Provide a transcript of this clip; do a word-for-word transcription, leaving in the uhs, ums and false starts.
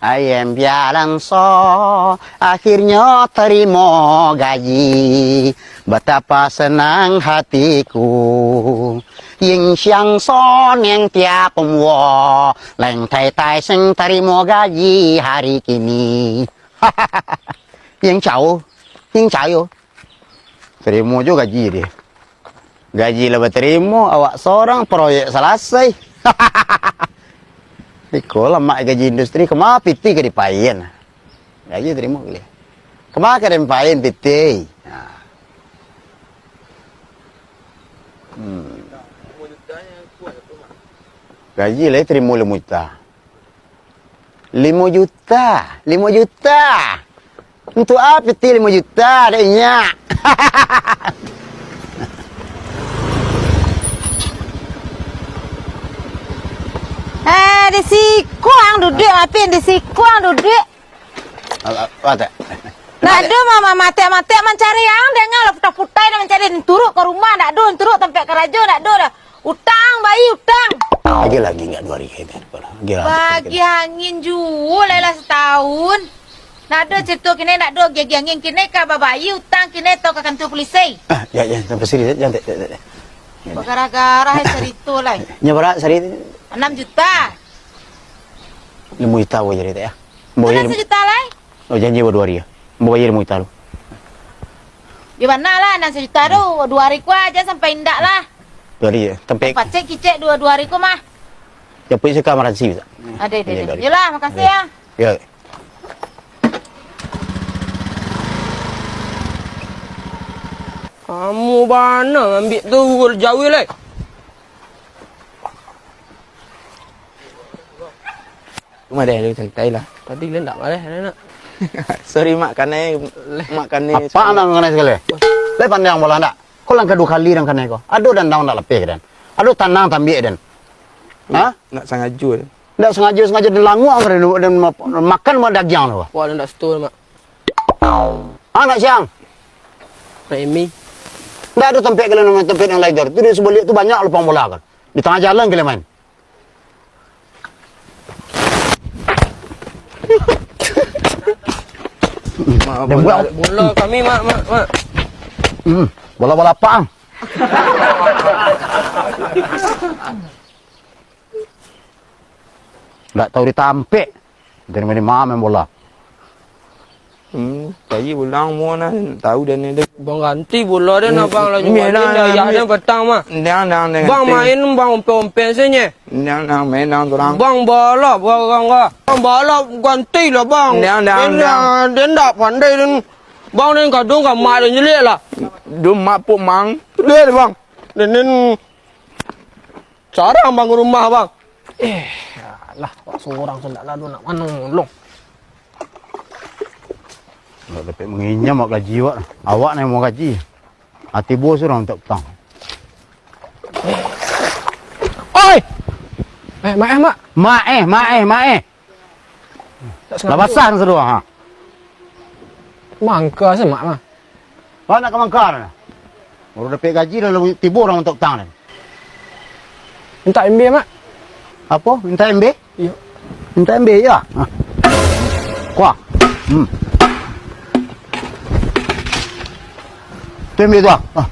Ayam pialang so, akhirnyo tarimo gaji. Batapa senang hatiku. Ying siang so neng tiap umua, leng tai tai seng tarimo gaji hari kini. Ying cao, ying cayo. Tarimo jo gaji deh. Gaji lah batarimo, awak sorang proyek salasai. Iko lah mak gaji industri, kama piti ka dipain. Gaji tarimo gile. Kama ka dipain piti. Nah. Hmm. Gaji lah tarimo limo juta. Limo juta, limo juta. Untuk apo ti limo juta, dek nyak? Eh, di siko ang duduak, Apin, di siko ang duduak. Apa, apa, tak? Ndak ado, mama, matek-matek mancari ang, danga lah putai-putai nak mancari, turun ka rumah, ndak ado, turun tampek karajo, ndak ado dah. Utang, bayi utang. Agiah lagi ndak duo hari ko, agiah lah. Bagi angin juo lai lah sataun. Ndak ado carito kini, ndak ado agiah-agiah angin kini ka babayi utang kini atau ka kantua pulisi. Ah, ya, ya, sampai sini, ya, ya, ya, ya, ya. Bagara-gara ai carito lai. Nyo bara sari? Anam juta. Limo juta aja dek, ya. Ambo bayia. Anam sajuta lai. Oh, janji buat duo hari, ya. Ambo bayia limo juta lu. Yo bana lah, anam sajuta tu, duo hari ko aja sampai indak lah. Duo hari, ya. Sampai pacik kicek duo, duo hari ko mah. Japuik saka maransi bisa. Ado, ado, ado. Yolah, makasih, ya. Ya. Kamu bana ngambiak tu jauah lai. Cuma deh, lu santai lah. Tadi lu ndak marah, nak. Sorry, Mak, kanai, Mak, kanai. Apa nak kanai sekali? Lai pandai ang bola ndak? Ko langkah duo kali ang kanai ko. Ado dandang ndak lapeh den. Ado tanang tambiak den. Ha? Ndak sangajo. Ndak sangajo, sangajo den languak ang den, den ma-, makan ma dagiang tu. Wah, ndak setuju, Mak. Ah, nak siang. Nak imi. Ndak ado tampek kalian, tampek yang lain tu. Di subaliak tu banyak lupang bola kan. Di tangah jalan kalian main. Mak, bola, bola kami, Mak, Mak, Mak. Hmm, bola-bola apa, ang? Ndak tahu ditampek. Dari mana main bola? Hmm, tadi ulang mau nah, tahu dan ni dek. Bang ganti bola dia nak bang laju balik dah, ya, dia petang mah. Ndang, ndang, ndang. Bang main, bang ompek-ompek saja. Ndang, ndang, main ndang turang. Bang bola, bang, bang, bang. Bang bola ganti lah, bang. Ndang, ndang, ndang. Dia ndak pandai dan bang ni kadung ka mak dia nyelik lah. Dum mak pun mang. Dia, bang. Dan, dan Sarang bangun rumah, bang. Eh, alah, awak surang tu ndak ado nak manolong. Ndak dapek manginyam awak gaji awak. Awak nan mau gaji. Ati bos surang mintak utang. Oi! Eh, mak eh, mak. Mak eh, mak eh, mak eh. Lah basah nan sadua, ha. Mangka se mak mah. Awak nak ka mangka nah. Baru dapek gaji, lah lalu tibo urang mintak utang nah. Mintak embe, mak. Apo? Mintak embe? Iyo. Mintak embe, yo? Ha. Kuah. Hmm. Tu embe tu, ah. Ah.